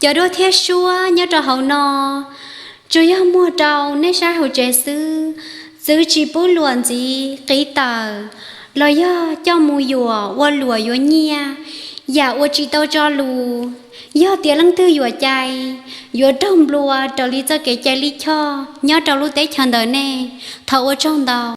Cov duab thiab suab nyob rau hauv no tsuas yog muag rau nej saib hauv tsev xwb, txwv tsis pub luam ntxiv qiv tawm los yog coj mus yuam ua luam yuav nyiaj, yam uas tsis tau tso lus. Yog tias leej twg yuam cai, yuav raug nplua raws li txoj kev cai lij choj nyob rau lub teb chaws ntawm nej. Thov ua tsaug ntau.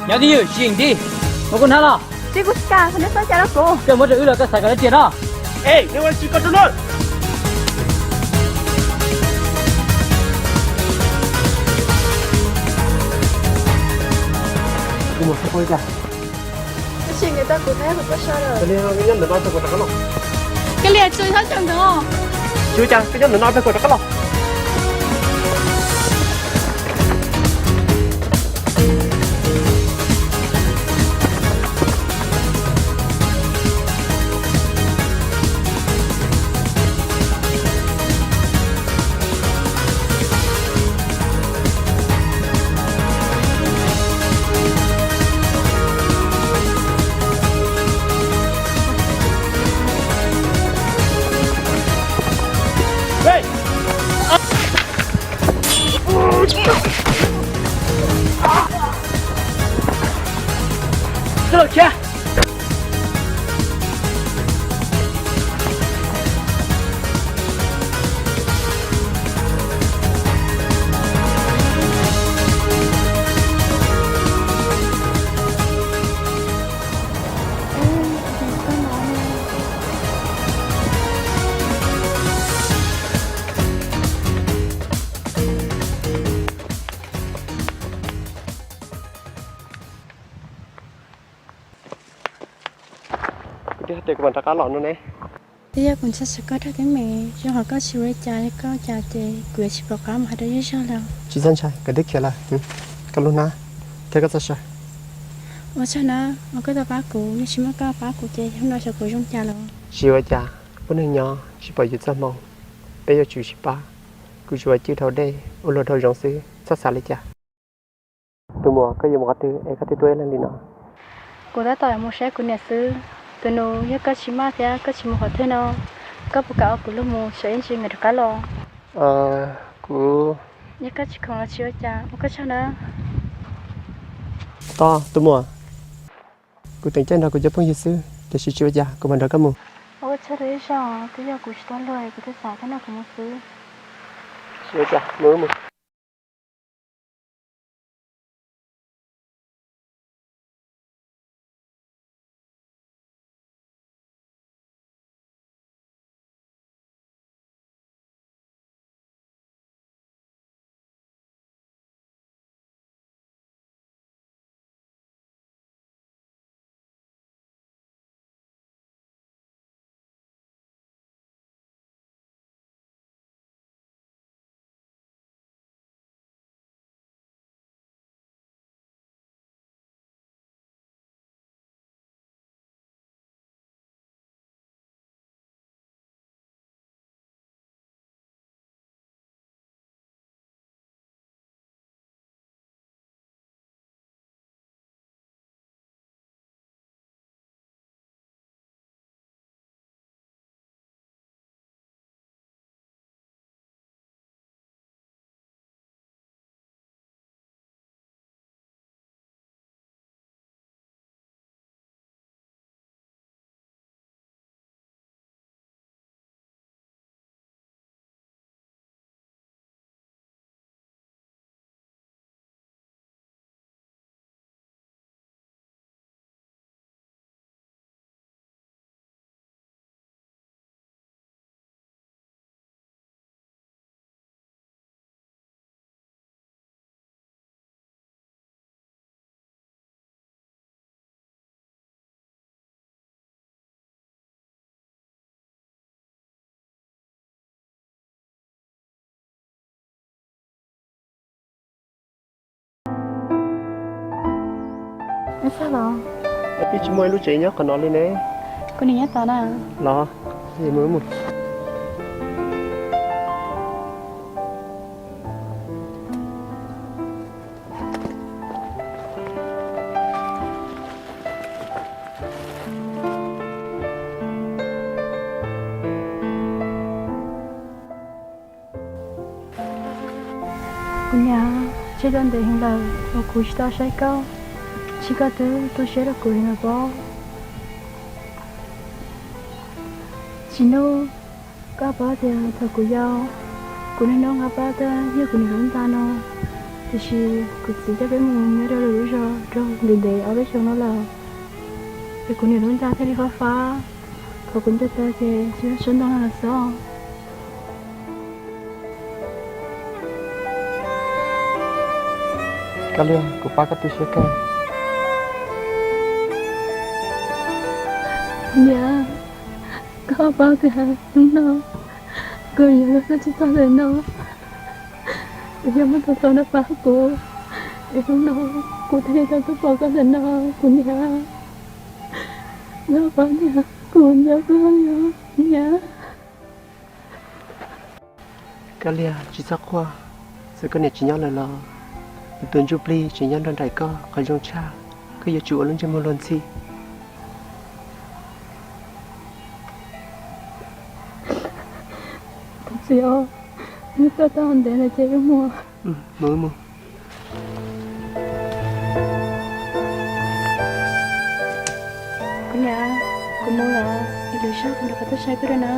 Nyob twj ywm, tsis yeem tij, muab kuv hnav los. Tsis, kuv tsis kam, nej txhob cais rau kuv. Koj muab rau wb los koj xav kom dab tsi no? Ej, nej ua tsis koj rau luag. Tab sis nkawd tau kuv thiab kuv tuaj so lawm. Koj liam tso txhob coj ntawd. Tsis ua cas, koj nyob ntawm no peb kuv rov qab los. Kuv twb hais tias kuv mam rov qab los no ne. Twb yog kuv ntshai tsam koj raug teeb meem, zoo hais koj tsis ua li cas, yog koj ua cas ces kuv yuav tsis pom qab mus hais rau zej zog lawm. Tsis txhob ntshai, koj twb khiav lawm, koj lub hnab thiab koj txoj saw. Ua tsaug na, uas koj tau pab kuv, yog tsis muaj koj pab kuv ces hnub no xyov kuv zoo cas lawm. Tsis ua cas, peb neeg nyob tsis pom yus txoj hmoo, peb yuav tsum sib pab. Kuv tsuas cwj dhau dej ua luag dhau zoov xwb, txhob xav li cas. Tus muam, koj yuav mus qhov twg es koj thiaj tuaj ib leeg li no? Kuv tab tom mus saib kuv niam xwb. Tus nus, yog koj tsis maj thiab koj tsis mus qhov twg no, koj puas kam ua kuv luag mus saib ib ntsis nkawd rov qab los? Kuv... Yog koj tsis khoom los tsis ua cas, ua koj tsaug na. Tos, tus muam, kuv teem caij nrog kuv cov phooj ywg xwb, tiam sis tsis ua cas, kuv mam nrog koj mus. Ua koj tsaug rau ib zaug, twb yog kuv tsis tau luag, kuv thiaj xav koj nrog kuv mus xwb. Tsis ua cas, mus wb mus. Ab, tsis muaj ib lub tsev nyob qhov no li ne. Kuv niam nyob tod na. Los, mus mus. Kuv niam, tseg tau ntev heev lawm uas kuv tsis tau saib koj, tsis, koj twb tu siab rau kuv heev lawm pob? Tsis Nuj, koj paub tias thaum kuv yau, kuv niag nus nqa pab tag yog kuv niam lub ntaj no, tiam sis kuv txiv coj peb mus nyob rau lwm lub zos raug ntev ntev ob peb xyoos no lawm. Es kuv niam lub ncauj thiaj li fab fab, thaum kuv nco tau ces tsis yog sab ntoo no lawm xwb. Kab Liag, kuv pab koj tu siab kawg. Niam, koj paub tias hnub no kuv yuav los txog tsis txog ntawm no, kuv yog muaj tus hlob no pab kuv, es hnub no kuv thiaj li tau tuaj pom koj ntawm no, kuv niam. Koj paub tias kuv nco koj li os niam. Kab Liag, tsis txhob quaj, txawm koj niam tsis nyob lawm los kuv tus ntsuj plig tseem nyob nrog nraim koj qhov zoo tshaj, koj yuav tsum ua lub ntsej muag luag ntxhi. Tus txiv os, wb tuaj tau ntev lawm ces wb mus. Mus, mus. Kuv niam, kuv mus lawm, ib lwm zaug kuv rov qab tuaj saib koj dua na.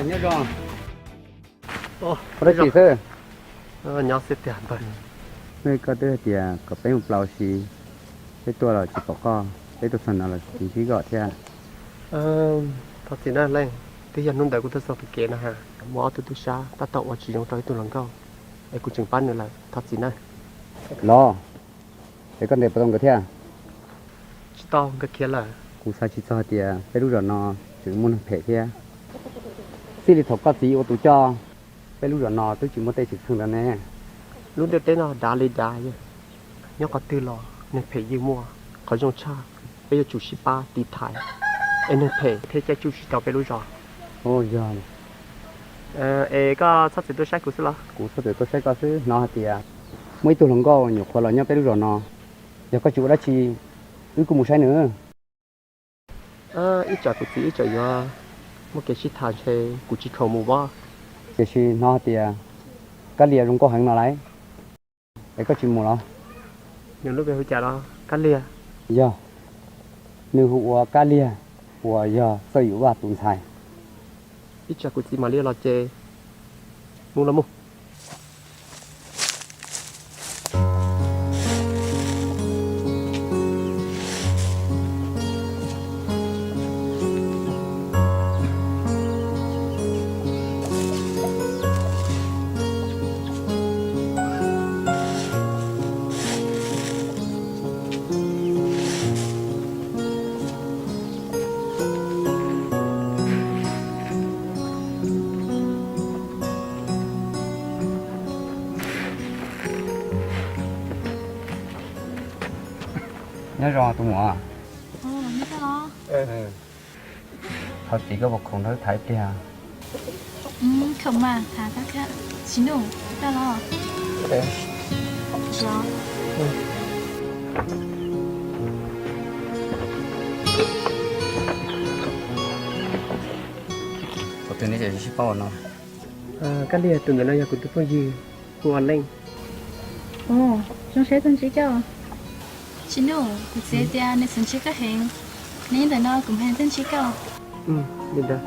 Nyob zoo. Ua dab tsi xwb? Nyob xwb tiag npawg. Nej koj twb hais tias kom peb mus plaws si, peb tuaj los tsis pom koj, peb tuaj txog no los tsis ntsib koj thiab. Thov txim na leej, twb yog hnub ntawd kuv tuaj txog kev kev no ha, muaj ob tug tub sab tab tom ua tsis zoo rau ib tug hluas nkauj, es kuv tseem pab nws lawm, thov txim na. Los, es koj ntes puas tau nkawd thiab? Tsis tau, nkawd khiav lawm. Kuv xav tsis txog hais tias peb lub zos no tseem muaj neeg phem thiab. Txij li thaum koj txiv ua tus coj, peb lub zos no twb tsis muaj tej tseem txheej ntawd ne. Lub ntiaj teb no dav li dav, nyob qhov twg los neeg phem yeej muaj. Qhov zoo tshaj, peb yuav tsum sib pab tiv thaiv, es neeg phem thiaj caij tsuj tsis tau peb lub zos. Yog. Es koj txhob txwm tuaj saib kuv xwb los? Kuv txhob txwm tuaj saib koj xwb, hnov hais tias muaj ib tug hluas nkauj nyuam qhuav los nyob peb lub zos no, yog koj tsis ua dab tsi, wb kuj mus saib nws. Ib tsam kuv txiv ib tsam yuav muaj kev sib tham ntshe kuv tsis khaum mus vab. Tiam sis hnov hais tias Kab Lias zoo nkauj heev no lauj, es koj tsis mus los? Nws lub npe hu cas los Kab Lias? Yog, nws hu ua Kab Lias, uas yog Txawj Yum Vaj tus ntxhais. Ib tsam kuv txiv mam li los ces mus los mus. Nyob zoo tus muam. Thov txim koj puas khoom nrog wb tham ib pliag? Khoom mas, tham koj thiab. Tsis Nuj, koj los. Kuv twb ne, sib paub no. Kab Liag, tus ntawm no yog kuv tus phooj ywg, hu ua Leej. Zoo siab tau ntsib koj. Tsis Nuj, kuv txiv tias nws xav ntsib koj heev, neb ntawm no kuv mas tau ntsib koj. Li ntawd.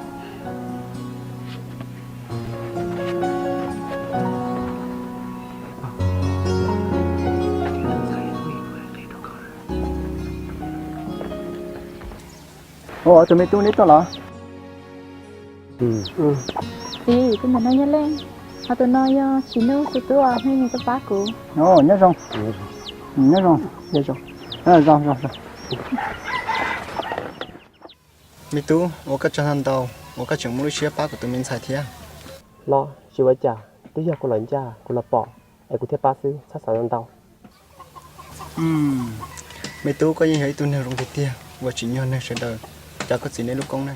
Ua, tus me tub neb tuaj los? Txiv, tus ntawm no yog Leej, ho tus no yog Tsis Nuj tus tub uas hnub nws tuaj pab kuv. Nyob zoo. Nyob zoo. Zoo, zoo, zoo. Me tub, ua koj tsaug ntau ntau uas koj tseem muaj lub siab pab kuv tus me ntxhais thiab. Los tsis ua cas, twb yog kuv los ncaj kuv los pom es kuv thiaj pab xwb, txhob xav ntau. Me tub, koj yeej yog ib tug neeg zoo tiag tiag uas tsim nyog neeg sawv daws cov koj txiv neb lub koob na.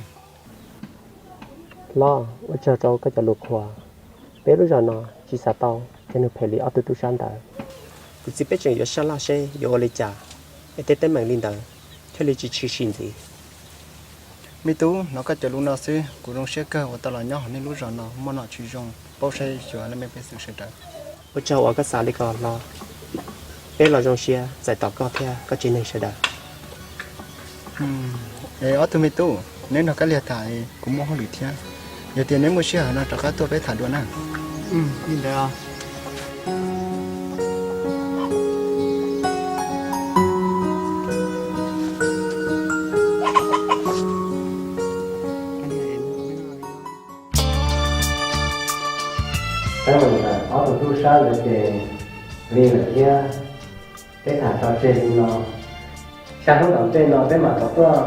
Los ua tsaug rau koj cov lus qhuas. Peb lub zos no tsis xav tau cov neeg phem li ob tug tub sab ntawd. Kuv txiv peb tseem yuav sab laj seb yuav ua li cas es tej teeb meem li ntawd thiaj li tsis tshwm sim ntxiv. Me tub, hnov koj cov lus no xwb kuv zoo siab kawg uas tau los nyob hauv nej lub zos no muaj nom tswv zoo paub saib xyuas nej me pej xeem sawv daws. Ua tsaug uas koj xav li ko los, peb los zoo siab txais tos koj thiab koj tsev neeg sawv daws. Es ob tug me tub, neb nrog Kab Liag tham, kuv muaj hauj lwm thiab. Yog tias neb muaj sij hawm no rov qab tuaj peb tham dua na. Li ntawd. Peb mus ntawm ob tug tub sab ntawd ces li lawm thiab. Peb tham tso tseg li no, xya hnub tom ntej no peb mam rov tuaj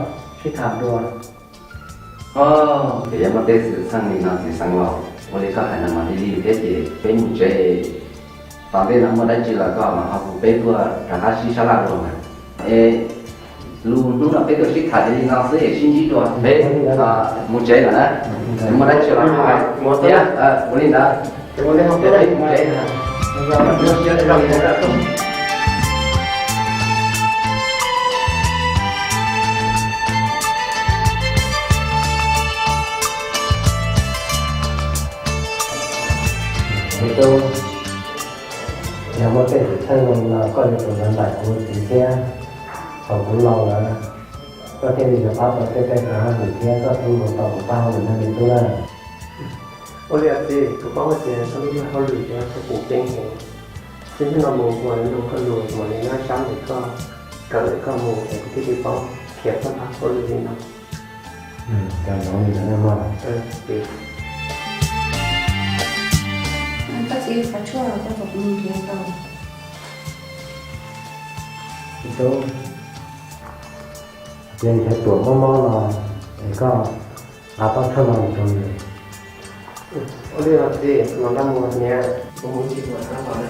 sib tham dua. Ces yog muaj tej xwm txheej li no txiv xeev laus, ua li koj hais no mas li li thiab ces peb mus tsev. Tom ntej no muaj dab tsi los koj mam ho hu peb tuaj rov qab sib sab laj dua mas. Es lus hnub no peb tuaj sib tham ces li no xwb es sib ntsib dua, peb mus tsev lawm na. Muaj dab tsi los koj hais thiab, ua li ntawd. Peb mus tsev. Me tub, yog muaj tej xwm txheej no los koj yuav tsum nrog nraim kuv txiv thiab. Thaum kuv laus lawm, koj thiaj li yuav pab tau tej teeb meem hauj lwm thiab koj thiaj mus tau kuv pab hauj lwm na me tub na. Ua li os txiv, kuv paub hais tias koj lub neej hauj lwm yog kuv keeb heev. Txij hnub no mus kuv mam li mloog koj lus, kuv mam li nyob sab ntawm koj, kawm ntawm koj mus es kuv thiaj li paub khiav txoj hauj lwm li no. Cov zoov li ntawd na mog. Koj txiv, koj tshuaj koj kom kuv mus nrhiav tau. Tub, ces nrhiav tuam mob mob no es koj nqa tau tshuaj no mus rau nws. Ua li os txiv, los nrog mus niam, kuv mus ntsis tuam rau tom na.